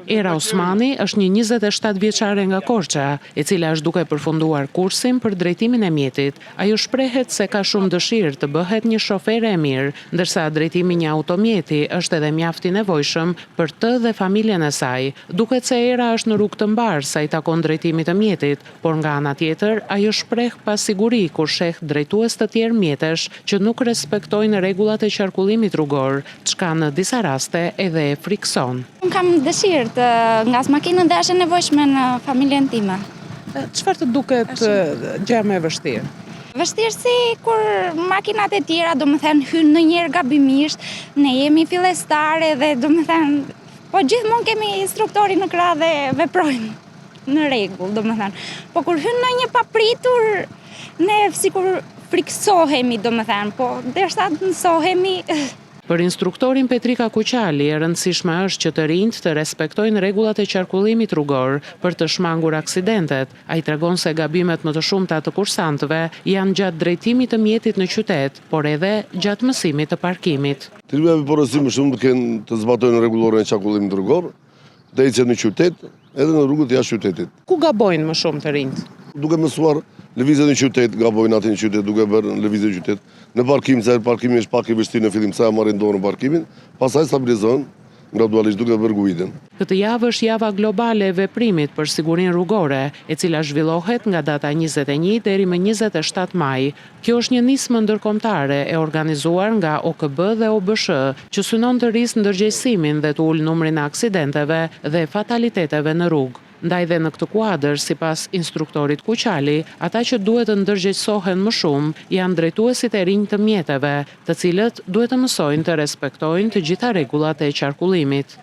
Era Osmani është një 27 vjeçare nga Korça, e cila është duke përfunduar kursin për drejtimin e mjetit. Ajo shprehet se ka shumë dëshirë të bëhet një shofere e mirë, ndërsa drejtimi i një automjeti është edhe mjaft i nevojshëm për të dhe familjen e saj. Duket se Era është në rrugë të mbarë sa i takon drejtimit të mjetit, por nga ana tjetër, ajo shpreh pasiguri kur sheh drejtues të tjerë mjetesh që nuk respektojnë rregullat e qarkullimit rrugor, çka në disa raste edhe e frikëson. Unë kam dëshirë të ngas makinën dhe është e nevojshme në familjen time. Çfarë të duket gjëja më e vështirë? Vështirësi kur makinat e tjera, domethënë, hynë ndonjëherë gabimisht, ne jemi fillestare dhe domethënë, po gjithmonë kemi instruktorin në krah dhe veprojmë në rregull, domethënë. Po kur hyn ndonjë papritur, ne sikur frikësohemi, domethënë, po derisa të mësohemi. Për instruktorin Petrika Kuqali, e rëndësishme është që të rinjtë të respektojnë rregullat e qarkullimit rrugor për të shmangur aksidentet. Ai tregon se gabimet më të shumta të kursantëve janë gjatë drejtimit të mjetit në qytet, por edhe gjatë mësimit të parkimit. Të rinjve porosim më shumë të kenë të zbatojnë rregulloren e qarkullimit rrugor, të ecin në qytet, edhe në rrugët jashtë qytetit. Ku gabojnë më shumë të rinjtë? Duke mësuar lëvizjet në qytet, gabojnë aty në qytet, duke bërë lëvizje në qytet. Në parkim, se parkimi është pak i vështirë në fillim, sa e marrin dorën parkimin, pastaj stabilizohen gradualisht duke bërë guidën. Këtë javë është java globale e veprimit për sigurinë rrugore, e cila zhvillohet nga data 21 deri më 27 maj. Kjo është një nismë ndërkombëtare e organizuar nga OKB dhe OBSH, që synon të rrisë ndërgjegjësimin dhe të ulë numrin e aksidenteve dhe fataliteteve në rrugë. Ndaj dhe në këtë kuadër, sipas instruktorit Kuqali, ata që duhet të ndërgjegjësohen më shumë janë drejtuesit e rinj të mjeteve, të cilët duhet të mësojnë të respektojnë të gjitha rregullat e qarkullimit.